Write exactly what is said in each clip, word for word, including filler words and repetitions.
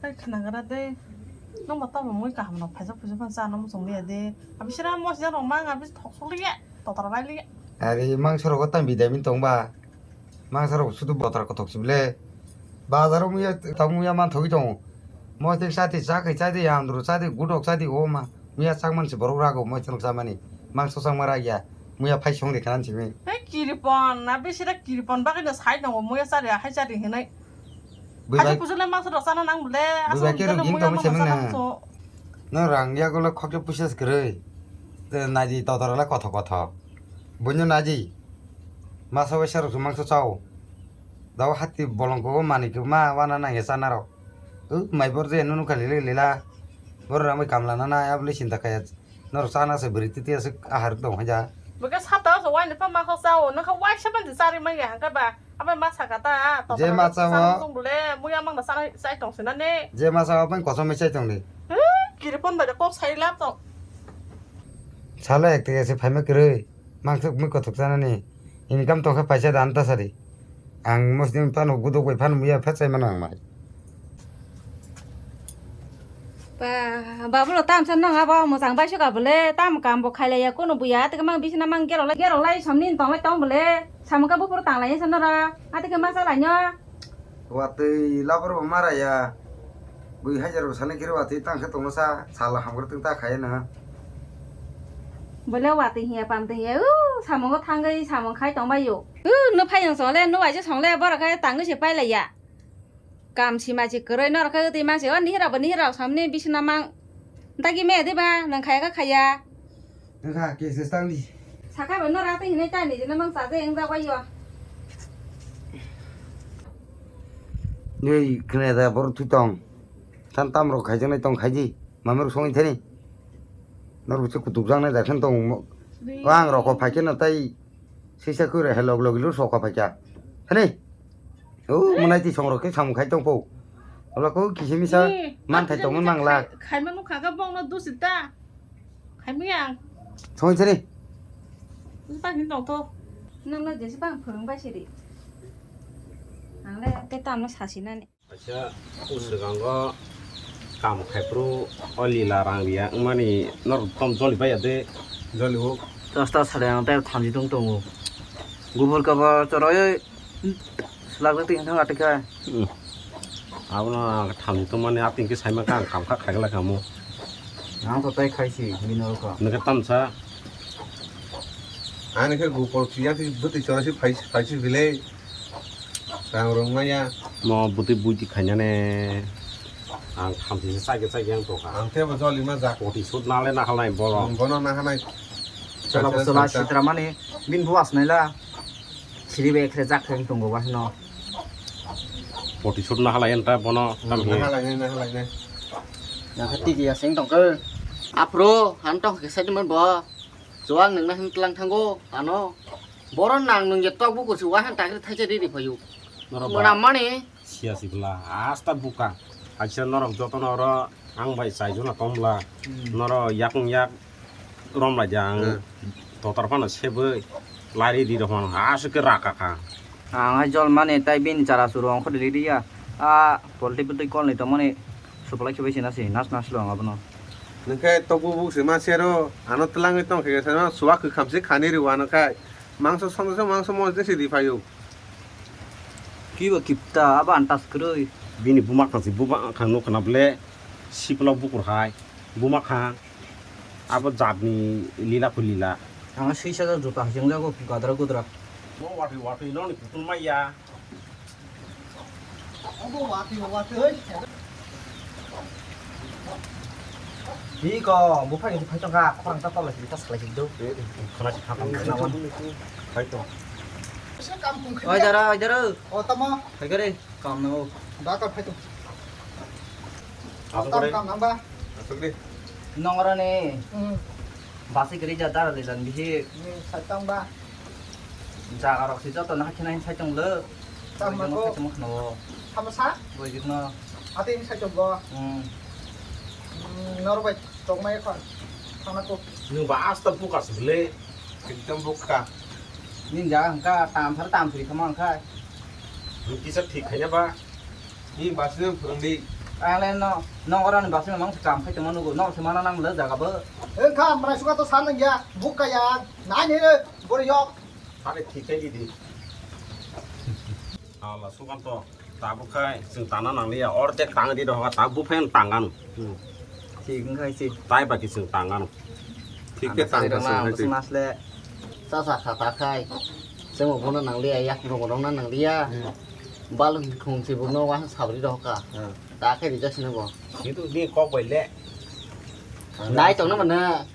Hai khnagra de. Nokno tamo mui kaham no phaijak phuijak phano chana muchung liya de. Abi sira mosjak rok mang abi thok sok liya. Totra bai liya. Ari mangsa rogo tang bidai min tong ba. Mangsa rok sudu botra kothok si bile. Bazar o muya tang muya man thogwi tongo. Mosjak chati chakhai chati andro chati gudok chati o ma. Muya chak man si borok rago mosjak rok chamani. Mangsa changma ragya. Muya phai song de khanan simi. Hai kiripon na bisira kiripon bagwi no sai tongo muya chari hai chari hinai. Bui bai. Haji pujole mangsa rok chana nang bole. Bui bai khe ruging tongwi se mangna. No rang ya golo khokle puses kwrwi. Te naji totora la kothok kothok. Buino naji. Masa waisa rok mangsa chao. Dao hati bolong ko mani ko ma wana nang ya chana rok. U mai bor je nunu khali le lela. Bor ramai kamla nana ya bole sinta kaya. Norok chana se bwrwi titi aswk ahar tong haja. Bwkhe sata se wai nokha ma kha chao, nokha wai se ban chari manya hangkha ba. Abo ma saka ta, je ma chao. Tong bole, muya mang da chana chai tong sina ne. Je ma chao ban kosom chai tong ni. Hmm, kiripon bai kok sai lap tong. Sala ek tege se phaima kwrwi, mangsa mui kothok chana ni. Income tongkha paisa dan ta sari. Ang mosni phano guduk bai phano muya pha chai mano ang mai. Ba, babulo tam san nang abo mojang bai suka bole tam kam bo khailaiya kono buya teke mang bisina mang gerok lai gerok lai somni tong lai tong bole samung ka bupur tang lai san nara ateke ma sa lai nyo. Watwi labor bo mara ya. Bui hajar bo sani kiri watwi tang khe tongma sa sala hamkra tang ta khaya na. Bole watwi hiya pam twi hiya u samungo thangwi samung khai tong bai yo. U no phai song le no waisa song le borok khe tangwi se pai lai ya. Kam sima se kwrwi norok khe twi mang se o nihira bo nihira samni bisina mang. Dagi me de ba nang khaya kha khaya. Wngkha, khe se tangdi. Sakha bai no ra tei hinwi tani jeno mang cha je wng jak bai yo. Nei khna da bor thu tong. Tan tam rok khai jang nai tong khai di. Mama rok songwi thani. Nor buchi kutuk jang nai da khan tong. Wang rok ko phai khe no tai. Sisa khure he log log lu sok phai kha. Hani. O munai ti song rok khe samung khai tong po. Ola ko kisi misa man thai tong mang la. Khai manu kha ga bong no dusi ta. Khai mi ang. Song chari. Ta hin tong to. Nang no jesi bang phurung bai siri. Ang le te tam no sasi nani. Acha, usrwkango kam khaipru o lila rang riya wngmani norok tom joli baiya de. Joli o. Tosta sari ang tei thamchi tong tongo. Gubur kaba choroi slak twi hinthang atikha. Hmm. Abono ang thamchi tongmani ating khe saima kha ang kam kha khaigla kamo. Ang to tai khaisi bini oro kha. Nokhe tamsa. Ani khe gopol kiya khe bwtwi chora se phai, phai se bile. Rang rwng maya. Mo bwtwi buiti khainani. Ang thamchi se chakhe chakhe ang tokha. Ang tebo joli ma jak. Poti sut nale nahalnai borok. Ang bono nahanai. Chwla bo chwla sitra mani. Bin buas naila. Siri be khe jak khe tongo ba hino. Poti sut nahalai enta bono. Nahalai nai, nahalai nai. Nakha tigi aseng tongkhe. Aphro han tong khe sai man bo. Chuwak nungna hin tlang thango ano. Boro nang nung je tok bukur si wahan takri thaisa riri phayu. Norok ba. Mwnam mani. Siya si bwla asta buka. Aisa norok jotono oro ang bai chai jona tong bwla. Hmm. Norok yakung yak rom lai ja ang. Hmm. Totor phano sebwi lari di rok phano aswk khe raka kha. Ang hai jol mani tai bini chara churu ongkho rili riya. A polti putui kol ni tongmani supalai khe bai sina si nas nas lo ang abono. Nokhe tok bubuk se ma sero ano twlangwi tong khe sa suwa kwkham se khani rw ano khai. Mangso songsa mangso mojde se ri phaio. Kiba kipta abo antas kwrwi. Bini buma khang si buma khang no khna ble sipla bukur hai buma khang abo jatni lila khu lila. Ang sisa juta hajeng jago gadra gudra. Mo watwi watwi no ni kutung maya. Obo watwi watwi. Hi ko, buphang ni phai tongkha, khorang ta tawlai sidi ta salai sidi do. Khana si khakam khana wan. Phai to. Oi dara, oi dara. O tamo. Phai kare, kam no. Da ka phai to. Asuk kare. Kam nang ba. Asuk de. Nongora ni. Hmm. Basi kare ja dara le jan bihi. Ni sai tang ba. Jaga rok si joto na khena hin sai tong le. Tamo ko. Tamo khno. Tamo sa? Boi jikno. Ate hin sai tong bo. Hmm. Hmm, nor bai tong mai khon. Thana ko. Nung ba asta buka se bele. Ekdom buka. Ning ja hangka tam thar tam thri khama hangka. Nung kisa thik khanya ba. Ni basi nang phurung di. Ang le no, no ora ni basi mang kam khai tongma nugo, no se mana nang le jaga bo. Engkha mrai suka to san ya, buk kaya, nai ni re, bor yok. Are thik khai di di. Ala sukan to, tabuk khai, sing tana nang liya, or tek tang di doha, tabuk phen tangan. Hmm. Thik khai si. Tai baki sing tangan. Thik ke tang khai si. Mas le. Cha cha kha ta khai. Chemo bono nang liya, yak no bono nang liya. Hmm. Bal khung si bono wa sabri doha ka. Hmm. Ta khai di jasne bo. Itu ni kok bai le. Nai tong na mana.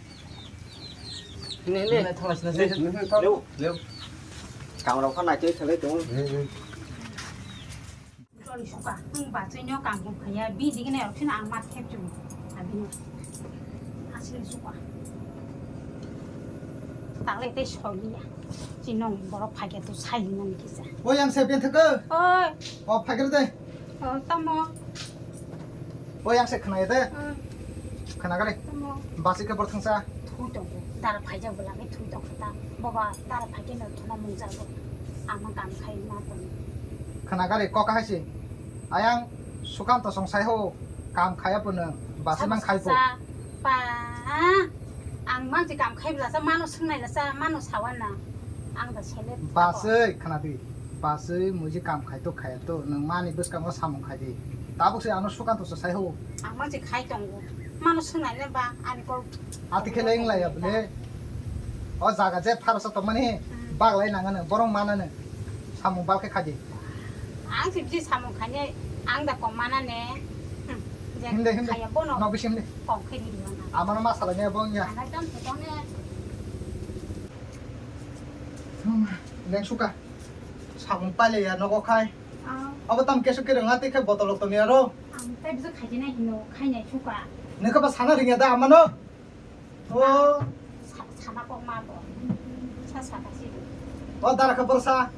Hini, hini. Hini, thang sini, sini. Leo, leo. Kang rok kha nai tei thalai tong. Joli suka, ang bachai no kang kong khaya, bi digi nai rok sini ang mat khep chung. Abino. Asli suka. Tale tei soli ya. Chinong borok phai khe to sai nang kisa. Oi, ang se ben thaka. Oi. O phai khe de. O, tamo. O yang se khna de. Hmm. Khna gale. Tamo. Basi ke bor thangsa. Thui tong. Dar phai ja bula ke thui tong ta. Baba dar phai ke no thona mung ja bo. Ama kam khai na tong. Khna gale kok hai si. Ayang sukam to song sai ho. Kam khaya po nang. Basi mang khai po. Sa, pa. Ang mang je kam khai bla sa mano sungnai la sa mano sawan na. Ang da sele. Basi khna di. Baswi muji kam khai to khaya to, nwng mani bwskango samung khai di. Tabuk se ano sukanto se sai ho. Ang ma je khai tongo. Mano swngnai le ba ani kok. Ati khe le wng laya bole. O jaga je pharsa tongmani Hmm. baglai nangano, borok manano. Samung bal khe khai di. Ang se bisi samung khainai ang da kok mana ne. Hmm. Je Himde, himde. khaya bono. Nok bisi himde. Kok khe di mana. Amano ma salai ne bo wngya. Ana dam se tong ne. Hmm. Leng suka. Samung pailaiya nogo khai. Ah. Abo tam kesu kereng a tei khe botolok tongya ro. Ang tei bwswk khaijinai hino khainai suka. Nokha ba sana ringya da amano? O. Sa-, sana kok ma bo. Sa sa ka si. O dara kha borsa.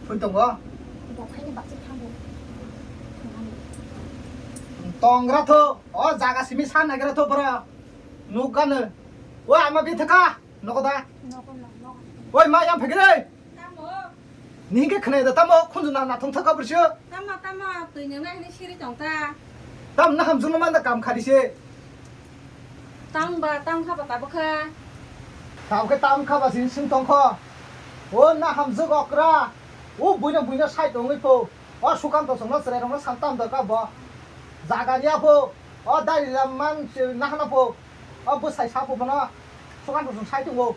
Phui tongo. Bo khaini baksa thango. Tongra tho. O jaga simi sa nagra tho bora. Nuk gano. O ama bi thaka. Nogo da? Nogo, nogo, nogo. Oi, ma yang phagire. Tamo? Ni hingke khwnai da tamo? Khunju na nathong thaka bursi. Tamo, tamo, twi nang nai hini siri tong ta. Tam na hamjung na manda kam khari se. Tang ba, tang kha ba tabuk kha. Tabuk khe tam kha ba sin sin tong kho. O na hamjung okra. O buino buino sai tongwi pho. O sukam to songno chwrai rokno san tam da ka bo. Jaga ria pho. O dai lam man se na hana pho. O bwsai sa pho bono. Sukan kusung sai tongo.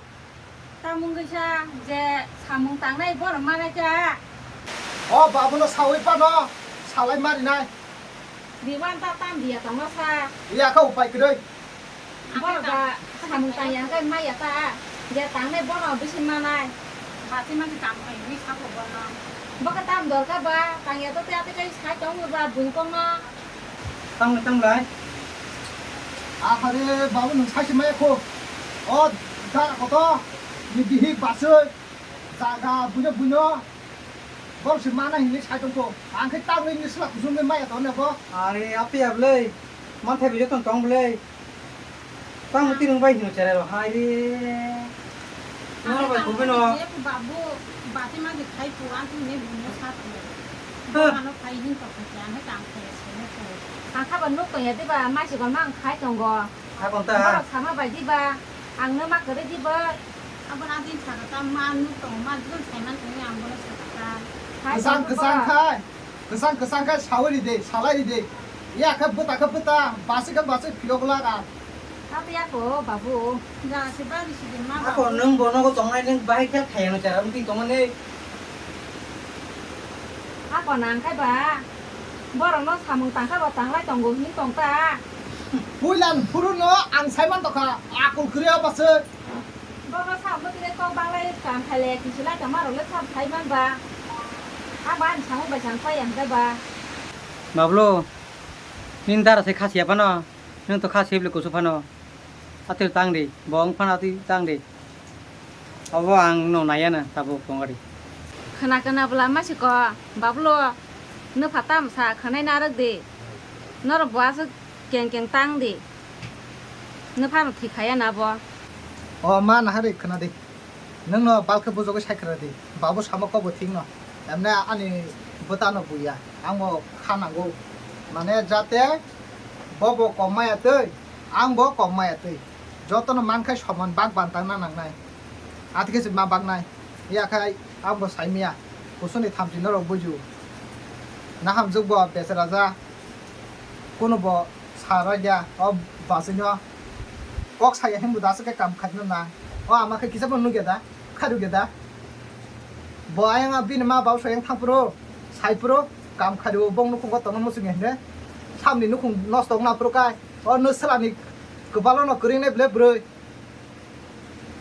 Tamung kaisa je samung tangnai borok manai ta. O babuno sawi pano salai marinai. Diwan ta tam dia tongma sa. Iya kha upai kwrwi. Borok ba samung tangya hwnkhe maya ta. Je tangnai bono bisi manai. Bati mani kam khai ni sabo bono. Bokhe tam dorkar ba tangya to te ate kai sai tongo ba buikongno. Tanglai, tanglai. Ahare, babu, nwng saisi maya kho. O dara koto, ni bihi basui, jaga buino buino. Borok se mana hinwi sai tongkho. Ang khe tanglai ni sila kusungwi maya tongna bo. Are, api ablai. Manthai bijo tong tong blai. Tamo tini bai hino cherai ro hai re. Ano bai kubi no. Babu, bati ma di khai pu, ang tini ne bini sa tu. Ano khai hin to khai, ano kam khai se ne ko. Ang khaba nuk tong ya diba, mai se gon ma ang khai tongo. Ha kon ta. Borok sama bai diba, ang no ma kare diba. Abo na din sa ta ma nuk tong ma din sai man tong ang bono sa ta. Hai, kwchang, kwchang khai. Kwchang kwchang khe sawi ride, salai ride. Ya khe bwta khe bwta, basi khe basi phiyok lak ang. Abo yako, babu. Jara se bari si din ma. Ako babu. Nwng bono ko tongnai nwng bahai khe khayano chara wngtwi tongmani. Ako nang khai ba. Borok no samung tangkha ba tanglai tongo hin tong ta. Puila phuru no ang sai man tokha, akul kwrwi o basi. Bono sa omo tini kok banglai kam khaile kichilai tongma rok le sab khai man ba. Ang ba ani samung bai chang pai ang khe ba. Bablo, nini dara se khasiya phano, nwng to khasiya bile kusu phano. Atwi tang di, bo wng phano atwi tang di. Abo ang no naiya na tabuk tongari. Khna khna bwla ma siko, Bablo, nwpha tam sa khwnai narwk di. Norok bo aswk keng keng tang di. Nwphano thwi khaya na bo. O ma nahari khna di. Nwngno balkhe bujogwi sai khna di. Babu samo kok bo thik no. Emne ani bwtano buya. Ang bo kha nango. Mane jate bo bo kom maya twi, ang bo kom maya twi. Jotono man khai soman bak bantang na nangnai. Ati khe se ma baknai. Ya khai ang bo sai miya. Kusuni thamchi norok buju. Nahamjwk bo bechara ja. Kuno bo sara ya. O bachino. Kok saya himbu dasa khe kam khaino na. O ama khe kisa bo nugya da. Khairok ya da. Bo ayang a bini ma bau soyang thang phuru, sai phuru, kam khairok bong nukhung o tongna muchung ya hine. Samni nukhung nosto wngna phuru kai. O no selani kwbalo no kwrwingnai ble bwrwi.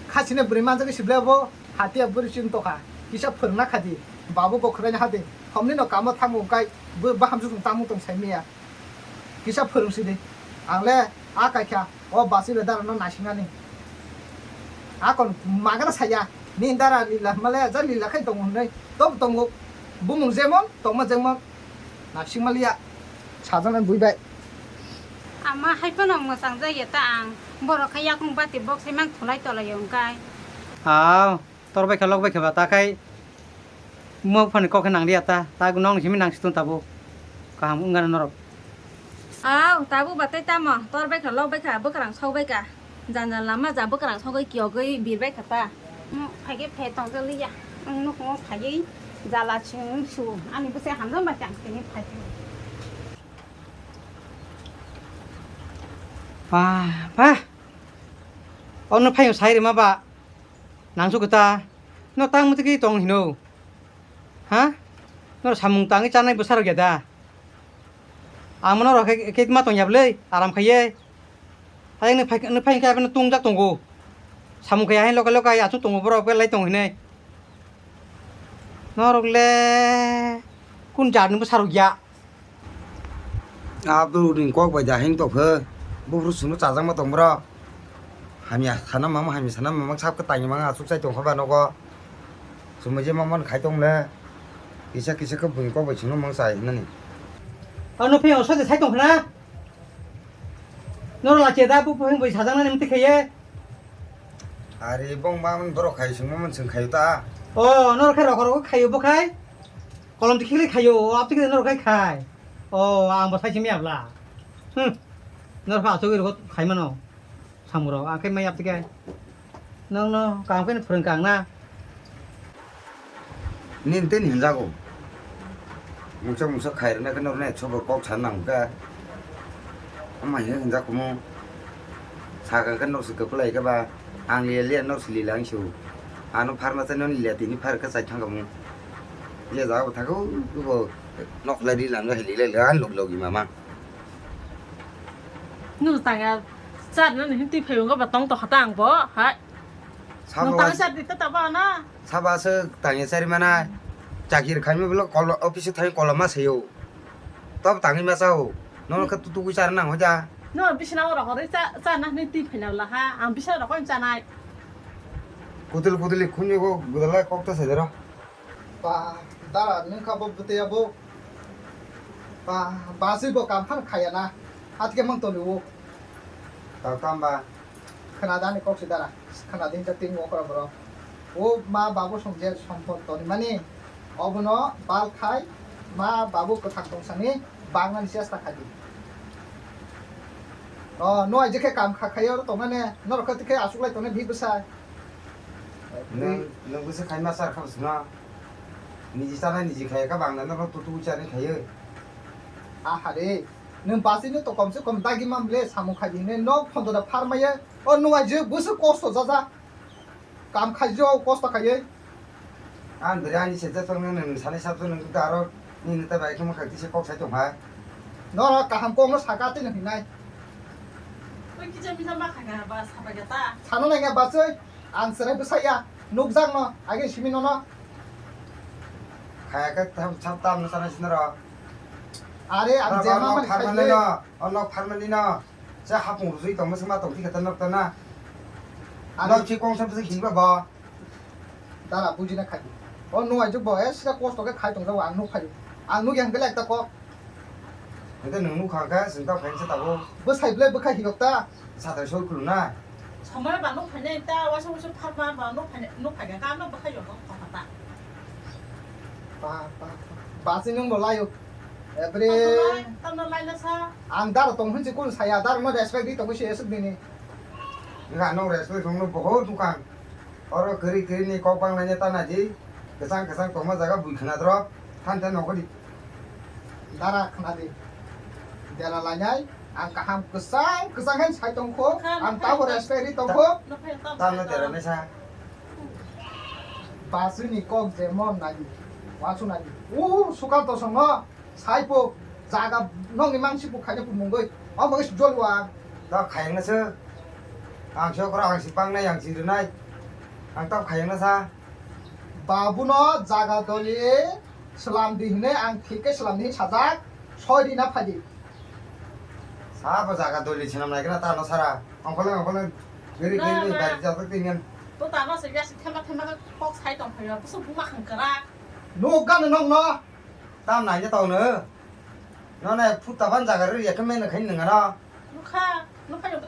Khachine bwrwi manjak si ble bo hatiya bwrwi chwng tokha. Kisa phwrwngna khadi. Babu bo khwraina hadi. Homni no kamo thango kai. Bo bahamjwk tong tamung tong sai miya. Kisa phwrwng sidi. Ang le a kaikha o basi bai dara no naisingani. Akon magana saya ni dara lila male ja lila khai tongo hwnwi tobo tongo. Bumung jemon tongma jemon naising maliya. Sajana bui bai. Ama hai phano mwchang jaya ta ang. Borok khai yakung bati bok sai mang thulai tolai yong kai. Aw. Tor bai kha lok bai kha ba ta khai mo phani kok khe nang liya ta, ta nong ni simi nang situng tabuk kaham wng gana norok. Aw, tabuk ba tei tamo, tor bai kha lok bai kha bwkrang sok bai kha, janjal lama ja bwkrang sogwi kiyogwi bir bai kha ta. Mo phai khe phe tong jak liya, ang nukhungo phaiwi jala chwng su ani bwsai hamjak bai chang sini phai. Ba ba, ono phai sai rima ba. Nangsu kwta, no tang muti khe tong hino. Ha? No samung tangwi chanai bwsarok ya da? Ang mono rok khe, khe ma tong ya bwlwi, aram khaiye. Ayang ni phai, ni phai khe abeno tungjak tongo. Samung khaiya hai lokai lokai achuk tongo borok belai tong hinai. Norok le kun jat ni bwsarok ya? Abdul ni kok bai da hing tong khe, buphuru sunu chajakma tong bro. Hamya sana mama, hamya sana mama, sab khe tangya mama, achuk chai tong kha ba nogo. Chumui je mama khai tong le, kisa kisa khe buini kok bai sunu mang chai hinani. Ano phe oso de sai tong khna. Noro la che da bu phung bai sajak nani mti khaye. Ari bong ma mun borok khai sung ma mun sung khayo ta. O, noro khe rokho rokho khayo bo khai. Kolom tikhi khayo, o apti khe noro khai khai. O, ang bo sai simi abla. Hmm. Noro kha asugwi rokho khai mano. Samurok, ang khe mai apti khe. Nong no, kaham khe phwrwng kang na. Nini tei ni hinjago. Mungsa mungsa khai rwna khe norno ekso bo kok sana nang khe. Ama hinwi hinjak kumo. Sakang khe norsi kwplai khe ba. Ang liya liya norsi lila ang su. Ano pharma chai non liya tini phar khe chai thang kamo. Liya jago thangkhe bo nok lai ri lang khe lila lila log log mama. Nung tangya char nani hin twi phai wngkha ba tong tokha ta ang bo hai. Nung tangya char di ta tabo na. Sabo aswk tangya chari mana. Chakir khaima bwlw kolo-, office o thangwi koloma sayo. Tob tangwi ma chao. Nono khe tutugwi char nang hoja. No bisina oro horoi cha, cha na hinwi twi phaina bwla ha. Ang bisina oro koin chanai. Kutul kutuli khunjugo gwdalai kok ta sai dero. Ba, dara nung kha bo bwtwi abo. Ba, baswi bo kam phano khaya na. Atike mang toni o. Tao tamba. Khna dani kok si dara. Khna din ta ting okra bro. O ma babu song je sompot toni mani. Obono bal khai ma babu kwthang tong sani. Bangnani chesta khaidi. O, no aije khe kam kha khayo tongnani, norok khe tikhe aswk lai tongnai bhi bwsai. Nwng, nwng bwswk khai ma char kha bwswkno? Niji chanai niji khaiya kha bangla norok tutu chani khaiyo. Aha re, nwng basino to komse kom dagi mam le samung khaidi hwnwi nok phondo da pharmaiya. O, no aije bwswk kosto jaja. Kam khaijak, kosto khaiwi. Ang bwrwi ani sejak tongno nwng sanai sabjak nwng tei aro nini ta bai khe mwkhang tisa kok sai tongkha. Norok kaham kokno saka tei no hinai. Oi kisa misa ma khaga ba sabai ga ta. Sano nai ga bachoi, ang chwrai bwsai ya, nukjak no, age simi nono. Khaya khe tam, tam, tam no sanai sino ro. Are ang je ma mani khai le. O nok pharmani no. Cha hapung rujui tongma se ma tong thika ta nok ta na. Ano. Nok chi kong sa bisi hinba ba. Dara buji na khai. O no ajuk bo es ka kosto ke khai tong jago ang nuk khai. Ang nuk yang belai ta ko. Ente nung nuk khang kha sing ta khai se ta bo. Bo sai ble bo khai hinok ta. Sa ta sol khulu na. Somoi ba nuk khai ne ta wasa wasa pharma ba nuk khai nuk khai ka no bo khai yo ko ta. Ba, ba, ba. Ba si nung bo layo. Ebri. Tamno lai, tamno lai na sa. Ang daro tong hinsi kun saya, daro no respect di tong si esuk dini. Nga no respect tong no bohot dukang. Oro kiri kiri ni kok bang lainai ta naji. Kesang kesang tongma jaga bui khna drop. Than than nokho di. Dara khna di. Dara lainai. Ang kaham kesang kesang hen sai tongkho. Ang tabo respect di tongkho. Tamno dera nai sa. Basuni kok je mon nai. Wasu nai. Uh, sukar to songo. Saipo, jaga nokni mangsi po khaina po mungoi. O bagwi jolwa. Ta khayang na se. Ang se okra ang si pangnai ang si rwnai. Ang ta khayang na sa. Babuno jaga doli slam di hine ang thik khe slam di sajak. Soi di na phadi. Sa bo jaga doli swnam nai kena ta no sara. Ang phole ang phole. Gari gari bari jajak tingin. To ta no se ya si thema thema kok sai tong phayo. Busu buma khang kara. Nuk gana nokno. Tam naina tongno. Nonai phutta ban jaga rw ya khe meno khaini nangano. Nukha, nukha yung